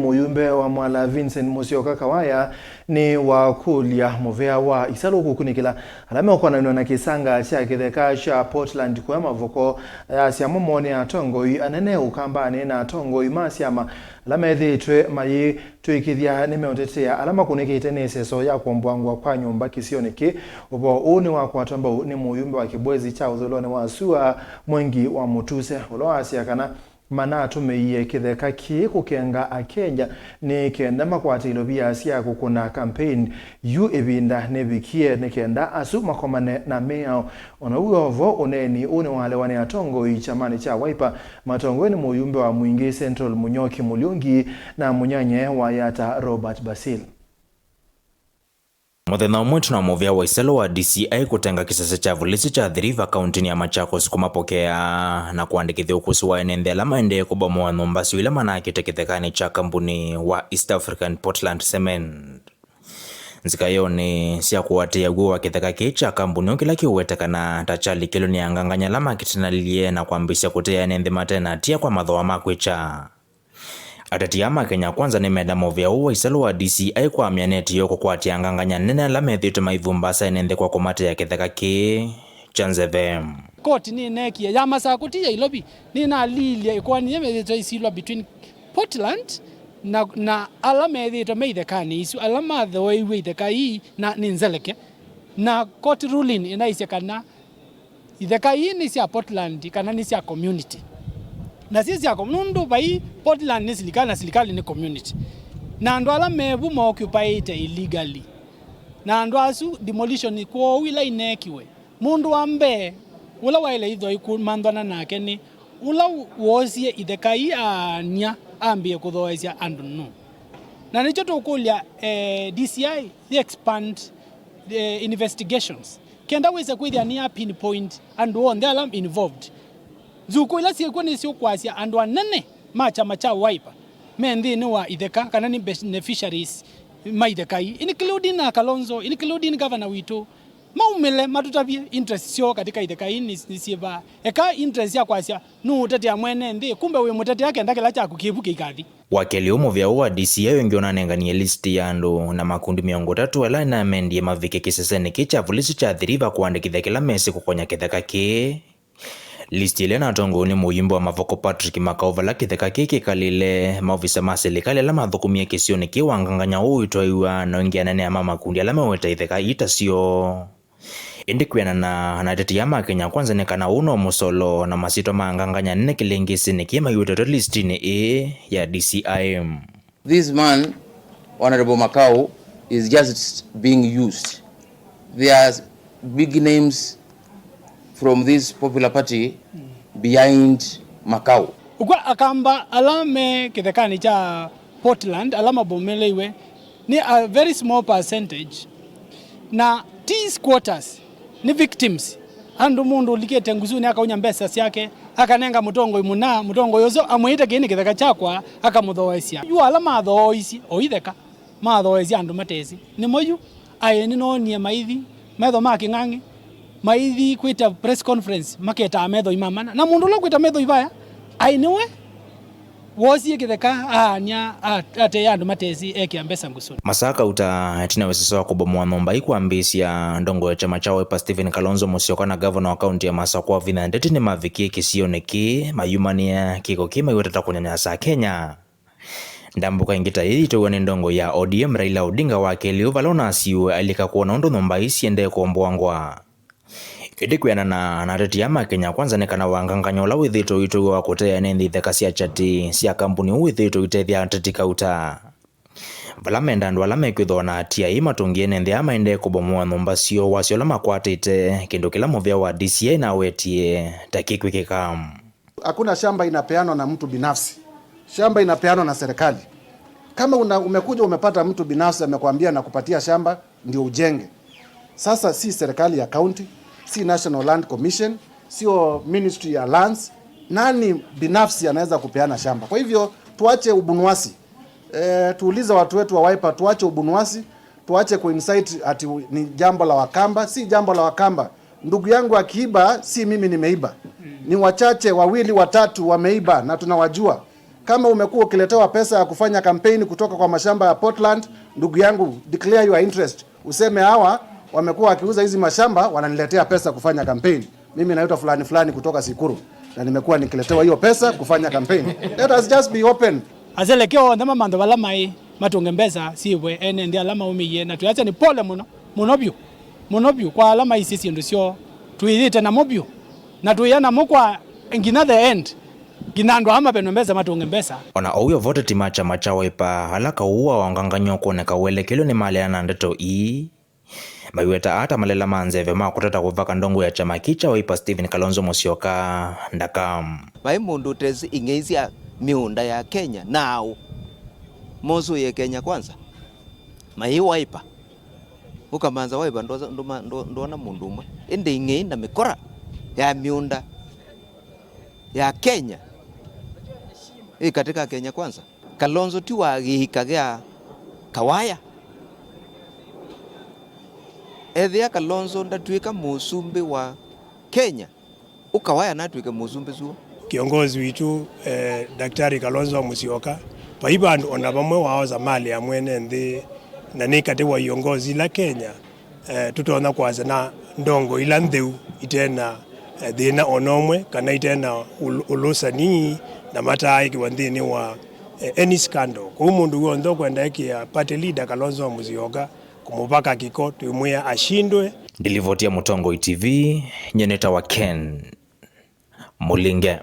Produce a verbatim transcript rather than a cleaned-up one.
Mũyumbe wa Mwala Vincent Musyoka Kawaya nĩwakũlya mũvea wa Isalũ kũkunĩkĩla ala meũkonanw'a na kĩsanga kya kĩtheka kya Portland kũya mavoko. Ayasya mo nĩ atongoi anene Ũkambanĩ na atongoi ma syama ala methĩĩtwe mayĩtw'ĩkĩthya nĩmeũtetea ala makunĩkĩte nĩ ĩseso ya kũomboangwa kwa nyũmba kĩsionĩ kĩĩ. Ũvoo ũũ nĩwakwatwa mbau nĩ mũyumbe wa kĩbwezi kya ũthũĩlonĩ wa sua Mwengi wa Mũtuse, ũla waasya kana manatũmĩie kĩtheka kĩĩ kũkenga Akenya nĩ kenda makwate ilovia sya kũkũna campaign yu ĩvinda nĩvikie nĩ kenda asu makomane na mĩao. O na w'o ũneeni ũũ nĩwalewa nĩ atongoi kyamanĩ kya Wiper, matongoew'e nĩ mũyumbe wa Mwingĩ Central Mũnyoki Mũlyũngi na mũnyanyae wa Yatta Robert Basil. Mũthenya ũmwe twĩ na mũvea wa Isalũ wa D C I kũtenga kĩsese kya volisi kya Athi River kauntinĩ ya Machakos kũmapokea na kũandĩkĩthya ũkũsĩ wa ene nthĩ ala maendee kũbomoa nyũmba syoo ila manakĩte kĩthekanĩ kya kambuni wa East African Portland Cement. Nzika ĩonĩ sya kũatĩĩa w'o wa kĩtheka kĩĩ kya kambuni ũũ kĩla kĩũwetekana ta kyalikĩlwe nĩ anganganya ala makĩtanalilye na kwambĩĩsya kũtea ene nthĩ mate na hatia kwa mathooa ma kwĩkya. Ateti aa ma Kenya Kwanza nĩmenda mũvea ũũ wa Isalũ wa D C I kwamya neti yoo kũkwatya anganganya nene ala methĩĩtwe maivumbaasa ene nthĩ kwa kũmatea kĩtheka kĩĩ kya nzeve. Koti nĩneekie ya Masakũ ti ya Ilovi, nĩnalilye ĩkoani yĩĩ yĩthĩĩtwe ĩsilwa between Portland na, na ala methĩĩtwe me ithekanĩ isu, ala mathooeiw'e itheka ii na nĩ nzeleke, na court ruling ĩnaisye kana itheka ii nĩ sya Portland kana nĩ sya community. Na syĩ sya com-, nũndũ vai Portland nĩ silikalĩ na silikalĩ nĩ community. Na andũ ala me vu maoccupaĩte illegally. Na andũ asu demolition kwoou ila ineekiwe. Mũndũ wa mbee ũla waĩle ithoi kũmanthana nake nĩ ũla woosie itheka ii aany'a ambĩĩe kũthooesya andũ nũũ. Na nĩkyo tũkũlya, eh, D C I yĩ expand, eh, investigations. Kenda wĩse kwĩthĩa nĩ ya pinpoint andũ onthe ala involved. Nzukũ ila syĩkw'o nĩsyũkwasya andũ anene ma kyama kya Wiper me nthĩnĩ wa itheka kana nĩ beneficiaries ma itheka ii, including a Kalonzo, including governor witũ. Maumĩle matũtavye interest syoo katika itheka ii nĩ, nĩ syĩva. Eka interest sya kwasya nũũ ũtetea mwene nthĩ, kumbe wĩ mũtetea kenda kĩla kyaku kĩvu kĩikathi. Wa kelĩ ũũ mũvea ũũ wa D C I ũngĩ ũnanenganie list ya andũ na makundi mĩongo ĩtatũ ala namendie mavike kĩsesenĩ kĩĩ kya volisi kya Athi River kũandĩkĩthya kĩla mesĩ kũkonya kĩtheka kĩĩ. List ĩla ĩnatongoew'e nĩ mũyumbe wa Mavoko Patrick Makau vala kĩtheka kĩĩ kĩkalĩle, maovisa ma silikalĩ ala mathũkũmie kĩsionĩ kĩĩ wa nganganya ũũ ũitwaĩw'a na ĩngĩ anene ma makundi ala meũete itheka ii ta syoo. Ĩndĩ kwĩanana na ateti aa ma Kenya Kwanza nĩ kana ũũ no mũsolo na masyĩtwa ma nganganya nene kĩlĩngĩsĩnĩ kĩĩ maiwetetwe listinĩ ĩĩ ya D C I. This man, Honorable Makau, is just being used. There are big names from this popular party behind Makau. Ũkw'a Akamba ala me kĩthekanĩ kya Portland ala mabomoleiwe nĩ a very small percentage, na ti squatters, nĩ victims. Andũ, mũndũ ũlikĩte ngusunĩ akaunya mbesa syake akanenga mũtongoi mũna, mũtongoi ũsu amwĩĩte kĩĩ nĩ kĩtheka kyakwa, akamũthooesya. Yu ala mathooisye o itheka, mathooesya andũ matesĩ. Nĩmo yu aĩ nĩnoonie maithi metho ma kĩng'ang'i, maithi kwĩta press conference maketaa methoi ma mana. Na mũndũ ũla ũkwĩta methoi vaya aĩ nĩwe woosie kĩtheka aany'a a-, ateea andũ matesĩ ekĩa mbesa ngusunĩ. Masaa kauta ĩtina wa ĩsesa wa kũbomoa nyũmba ii kwambĩĩsya, ndongoi wa kyama kya Wiper Stephen Kalonzo Musyoka na ngavana wa kaunti ya Masakũ Wavinya Ndeti nĩmavikie kĩsionĩ kĩĩ mayumanĩa kĩko kĩĩ maiwetete kũnyanyasa Akenya. Ndambũka ĩngĩ ta ĩĩ yĩitwawa nĩ ndongoi ya O D M Raila Odinga wa kelĩ ũũ vala ũnasiiwe alika kwona ũndũ nyũmba ii siendee kũomboangwa. Ĩndĩ kwĩanana na ateti aa ma Kenya Kwanza nĩ kana wangangany'a ũla wĩthĩĩtwe ũitwaĩwa wa kũtea ene nthĩ itheka sya kyatĩ sya kambuni ũũ wĩthĩĩtwe ũitethya ateti kauta. Vala menda andũ ala mekwĩthwa na hatia ii matũngĩe ene nthĩ aa maendee kũbomoa nyũmba syoo wasya ũla makwatĩte, kĩndũ kĩla mũvea wa D C I nawetie ta kĩkwĩkĩka. Hakuna shamba inapeanwa na mtu binafsi. Shamba inapeanwa na serikali. Kama una, umekuja umepata mtu binafsi amekwambia nakupatia shamba ndio ujenge. Sasa si serikali ya county, si National Land Commission, sio Ministry ya Lands. Nani binafsi anaweza kupeana shamba? Kwa hivyo tuache ubunuasi. Eh, tuulize watu wetu wa Wiper, tuache ubunuasi, tuache kuincite ati ni jambo la Wakamba. Si jambo la Wakamba. Ndugu yangu akiiba, si mimi nimeiba. Ni wachache, wawili, watatu wameiba na tunawajua. Kama umekuwa ukiletewa pesa ya kufanya kampeni kutoka kwa mashamba ya Portland, ndugu yangu, declare your interest. Useme, "Hawa wamekuwa wakiuza hizi mashamba, wananiletea pesa kufanya kampeni. Mimi naitwa fulani fulani kutoka Sikuru, na nimekuwa nikiletewa hiyo pesa kufanya kampeni." Let us just be open. Aseleke onthe mamanthe vala maĩ, matũnge mbesa syĩvwe ene nthĩ ala maũmĩie, na twĩasya nĩ pole mũno, mũno vyũ, mũno vyũ kwa ala maisye syĩndũ syoo. Twĩyĩte namo vyũ, na twĩya namo kwa nginya the end, nginya andũ aa mavenwe mbesa matũnge mbesa. O na ũu, ovoteti ma kyama kya Wiper, ala kaũ woo waongangany'a ũkwoneka ũelekelwe nĩmaleana na ndeto ii, maiweta ata malela ma nzeve ma kũtata kũvaka ndongoi ya kyama kĩĩ kya Wiper, Stephen Kalonzo Musyoka, ndaka. Vai mũndũ ũtesĩ ing'ei sya mĩũnda ya Kenya naaũ? Mosũĩe Kenya Kwanza. Mai Wiper. Ũkamantha Wiper ndwosa-, ndũma-, ndũ-, ndwona mũndũ ũmwe. Ĩndĩ ing'ei na mĩkora ya mĩũnda ya Kenya ĩ katĩ ka Kenya Kwanza. Kalonzo ti wa kĩika kya Kawaya. Ethĩa Kalonzo ndatw'ĩka mũsumbĩ wa Kenya, ũkawaya natw'ĩke mũsumbĩ suo. Kĩongozi witũ, eh, Daktari Kalonzo wa Musyoka, vai vandũ ona vamwe waosa malĩ ya mwene nthĩ, na nĩ katĩ wa iongozi ila Kenya, eh, tũtonya kwasya na ndongo ila ntheu itena, eh, thĩna ona ũmwe, kana itena ũl-, ũlũsani, na mataaĩkĩwa nthĩnĩ wa, eh, any scandal. Kwoou mũndũ w'onthe ũkwenda ĩkĩa party leader Kalonzo wa Musyoka kũmũvaka kĩko, twĩmwĩa ashindwe. Ndilivoti ya Mũtongoi T V, nyie nĩtawa Ken Mũlinge.